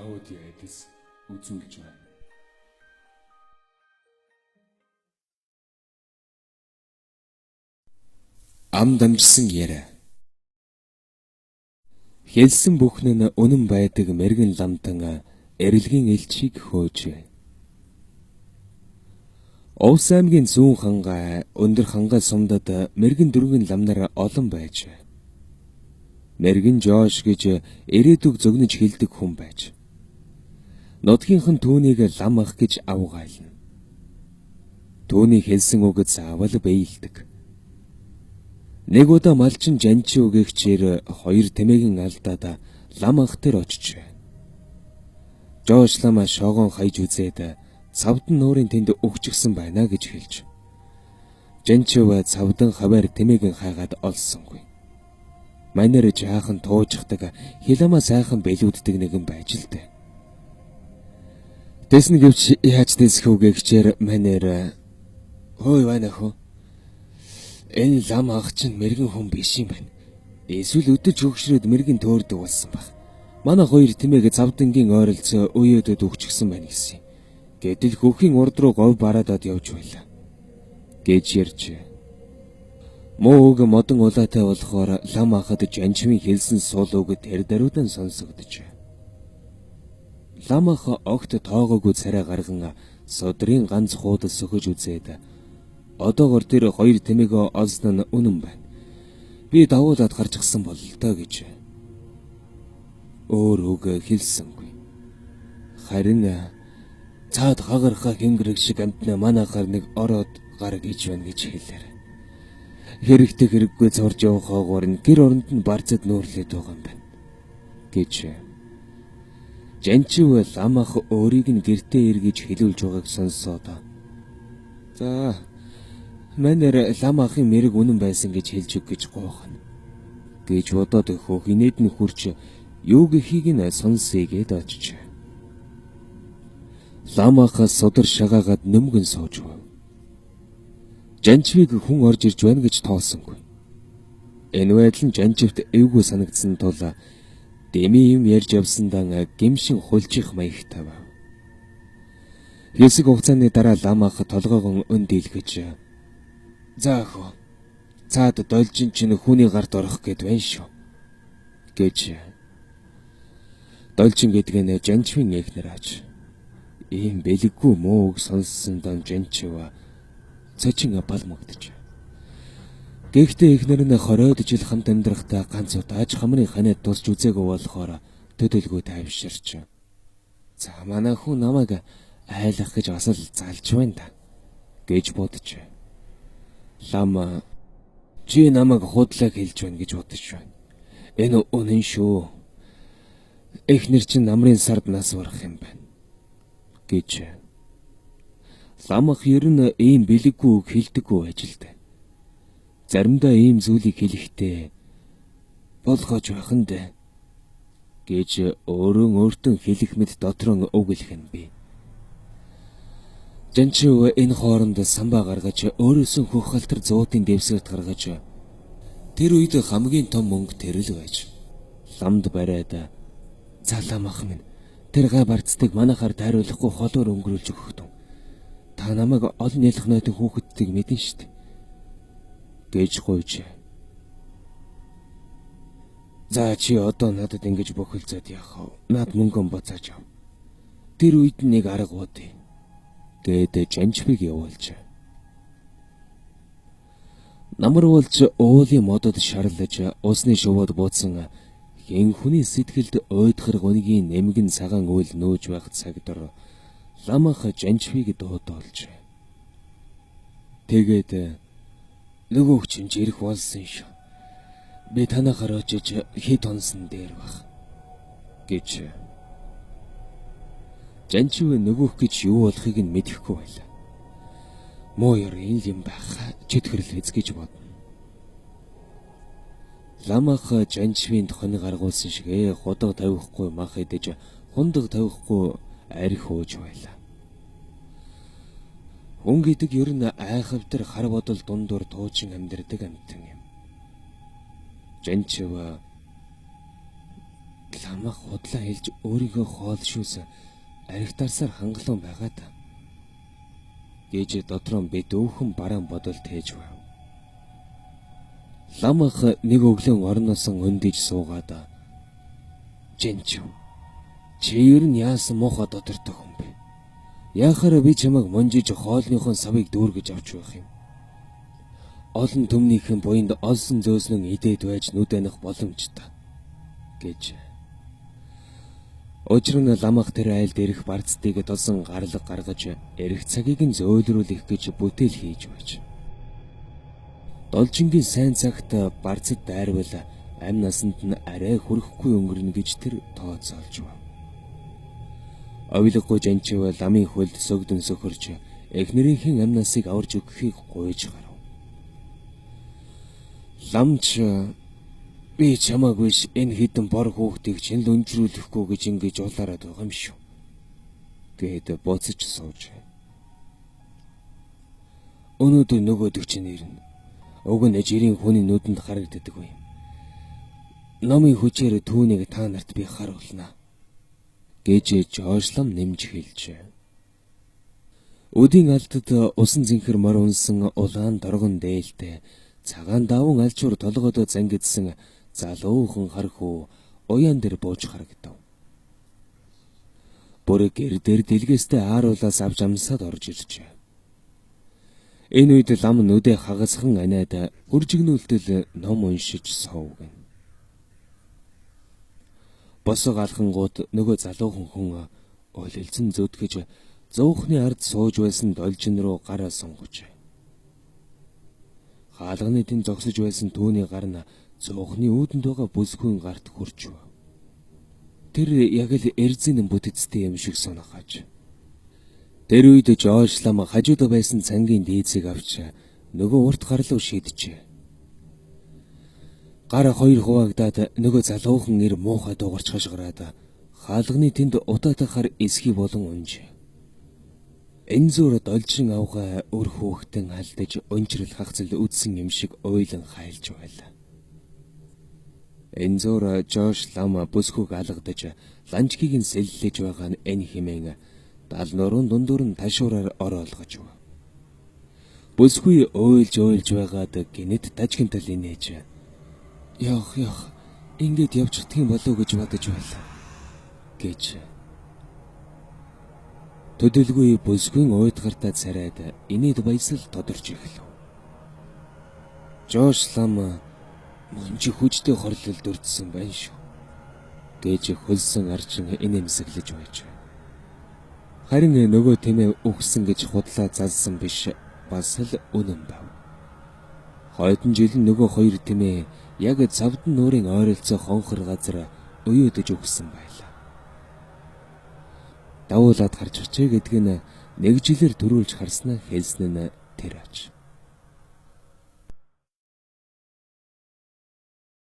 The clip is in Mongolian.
Аудио эдис үзүүлж байна. Ам дамжсан яриа. Хэлсэн бүхэн нь үнэн байдаг мэрэгэн ламтан эрэлгийн элчийг хөөжээ. Увс аймгийн зүүн хангай, өндөр хангай сумдад мэрэгэн дөрвөн ламнар олон байж. Мэрэгэн Жош гэж ирээдүг зөгнөж хэлдэг хүн байж. Нутгийнхан түүнийг лам ах гэж авгайлна. Түүний хэлсэн үг заавал биелдэг. Нэг удаа малчин Жанчи үгээгчээр хоёр тэмээгэн алдаад лам ах дээр очжээ. Жош лам шогон хайж үзээд цавдан нуурын тэнд өгчихсөн байна гэж хэлж. Жанчив цавдан хаваар тэмээгэн хайгаад олсонгүй. Манер жаахан туужхдаг, хиламаа сайхан бэлүүддэг нэгэн байж л дээ. Тэсэн гэвч яаж дэсэх үгээгчээр манер хөөе байна хөө. Энэ лам ах чинь мэрэгэн хүн биш юм байна. Эсвэл өдөж хөгшрөөд мэрэгэн төөрдөг болсон баг. Манай хоёр тэмээг цавдангийн ойролцоо үеөдөд өгчихсөн байна гэсэн. Гэтэл хөхийн урд руу говь бараадад явж байлаа гэж ярьж. Муу үг модон улаатай болохоор лам ахад Жанчвын хэлсэн сул үг тэр даруйдан сонсогдож. Лам ах огт тоогоогүй царай гарган судрын ганц хуудас сөхөж үзээд одоогор тэр хоёр тэмээгөө олсон нь үнэн байна. Би давуулаад гарчихсан бололтой гэж өөр үг хэлсэнгүй. Харин цаад хагархаа хингэрэг шиг амтнаа манайхаар нэг ороод гар гэж байна гэж хэлээр. Хэрэгтэй хэрэггүй зурж явах хоогоор нь гэр оронд нь барцад нүүрлээд байгаа юм байна гэж. Жанчив лам ах өөрийг нь гэртээ эргэж хэлүүлж байгааг сонсоод за манер лам ахын мэрэг үнэн байсан гэж хэлж өг гэж гуйхна гэж бодоод хөөх инээд нь хурч юу гэхийг нь сонсъё гэд очиж. Лам ах судар шагаагаад нөмгөн сууж байв. Жанчвыг хүн орж ирж байна гэж тоосонгүй. Энэ байдал нь Жанчивт эвгүй санагдсан тул дэмий юм ярьж явсандан гэмшин хулжих маягтай байв. Хэсэг хугацааны дараа лам ах толгоогон өн дийлгэж за өхөө цаад должин чинь хүний гарт орох гээд байна шүү гэж. Должин гэдэг нь Жанчвын эхнэр аж. Ийм бэлэггүй муу үг сонссон дан Жанчив цочин балмагдж. Гэхдээ эхнэр нь 20-од жил хамт амьдрахдаа ганц удаач хамрын ханаад тусч үзээгүй болохоор төдөлгүй тайвширч. За манай хүн намайг айлах гэж бас л залж байна та гэж бодож. Лам чи намайг худлаа хэлж байна гэж бодож байна. Энэ үнэн шүү. Эхнэр чинь намрын сард нас барах юм байна гэж. Лам ах ер нь ийм бэлэггүй үг хэлдэггүй байж л дээ. Заримдаа ийм зүйлийг хэлэхдээ болгож байх нь дээ гэж өөрөө өөртөө хэлэх мэт дотроо үгэлэх нь би. Жанчив энэ хооронд самбаа гаргаж өөрөөсөө хөх халтар зуутын дэвсгэрт гаргаж тэр үед хамгийн том мөнгө тэр л байж. Ламд бариад за лам ах минь тэр гай барцдыг манайхаар тайруулахгүй холоор өнгөрүүлж өгөх тун. Та намайг олон ялах нойтон хүүхэддийг мэдэн штт гэж гуйж. За чи одоо надад ингэж бохилцоод яах вэ? Над мөнгөө буцааж ав. Тэр үед нэг арга бодъё гэд Жанчвыг явуулж. Намар болж уулын модод шарлаж усны шувууд бууцсан хэн хүний сэтгэлд ойдхор гунигийн нэмгэн цагаан үйл нөөж байх цаг дор лам ах Жанчвыг дуудуулж. Тэгээд нөгөөх чинь ирэх болсон шүү. Би танахаар очиж хэд онсон дээр бах гэж. Жанчив нөгөөх гэж юу болохыг нь мэдэхгүй байлаа. Муу ёр энэ юм байх чөтгөрл биз гэж бодно. Лам ах Жанчвын хонь гаргуулсан шигэ худаг тавихгүй мах идэж хундаг тавихгүй арх ууж байлаа. Хүн гэдэг ер нь айхавтар хар бодол дундуур туучин амьдардаг амьтан юм. Жанчив Ламах худлаа хэлж өөрийгөө хоолшүүлс архитарсаар хангалуун байгаа та гэж дотроо бэдүүхэн бараан бодол тээж байв. Ламах нэг өглөөн орносон өндөж суугаад Жинчв. Чи ер нь яасан муухай додортой хүн бэ? Яхаараа би чамайг мунжиж хоолныхон савыг дүүргэж авч байх юм. Олон түмнийхэн буянд олсон зөөснөн идээд байж нүд аних боломжтой гэж. Учир нь ламах тэр айлд ирэх барцдыг тосон гарлаг гаргаж эрэх цагийг нь зөөлрүүлэх гэж бүтээл хийж байж. Должингийн сайн цагт барцад дайрвал амь насанд нь арай хүрэхгүй өнгөрнө гэж тэр тооцоолж байв. Овилгүй Жанчив ламын хөлд сөгдөн сөхөрч эхнэрийнхээ амь насыг аварч өгөхийг гуйж гарав. Ламч би чамааг биш энэ хідэн бор хүүхдийг чинь л өнжрүүлэхгүй гэж ингэж улаарад байгаа юм шүү. Гээд буцаж сууж. Өнөөдөр нөгөөдөг чинь ирнэ. Уг нь жирийн хүний нүдэнд харагддаг юм. Номын хүчээр түүнийг та нарт би харуулна гэж Жоошлам нэмж хэлжээ. Үдийн алдад усан зинхэр мор унсан улаан доргон дээлтэй цагаан даван алчуур толгойдоо зангидсан залуухан хархүү уяан дээр бууж харагдав. Бүр гэр дээр дэлгэстэй ааруулаас авч амсаад орж иржээ. Энэ үед лам нүдэ хагасхан аниад хуржигнүүлтэл ном уншиж суув гэнэ. Босго алхангууд нөгөө залуухан хүн олилцэн зөдгөж зуухны ард сууж байсан должин руу гараа сунгаж. Хаалганы тэнд зогсож байсан түүний гар нь зуухны үүдэнд байгаа бүсгүйн гарт хүрч байв. Тэр яг л эрзэн бүтэцтэй юм шиг санахаж. Тэр үед Жоош лам хажуудаа байсан цангийн дээдсийг авч нөгөө урт гар руу шийджээ. Гар хоёр хуваагдаад нөгөө залуухан эр муухай дуугарч хашгираад хаалганы тэнд утаатай хар эсхий болон унжээ. Энэ зүр должин авгай өр хөөхтөн алдаж өнчрөл хагцал үдсэн юм шиг уйлан хайлж байлаа. Энэ зүр Жоош лам бүсгүйг алгадаж ланчгийг нь сэллэж байгаа нь энэ химэн дал нуруунд дундуур нь ташуураар ороолгож байв. Бүсгүй уйлж уйлж байгаад гинэт дажгинтал инээж "Явах явах ингэж явчихдаг юм болов уу гэж бодож байлаа" гэж. Төдөлгүй бүсгүйн уйдгартаа царайд инээд баясал тодорч эхлэв. Жоош лам мөнжи хүчтэй хорлолд өртсөн байна шүү гэж хөлсөн арчин инээмсэглэж байж. Харин нөгөө тэмээ үхсэн гэж худлаа залсан биш бас л үнэн байв. Хойдон жил нь нөгөө хоёр тэмээ яг цавдан нуурын ойролцоо хонхор газар уюудаж өгсөн байлаа. Давуулаад харж очие гэдг нь нэг жилээр төрүүлж харснаа хэлсэн нь тэр ач.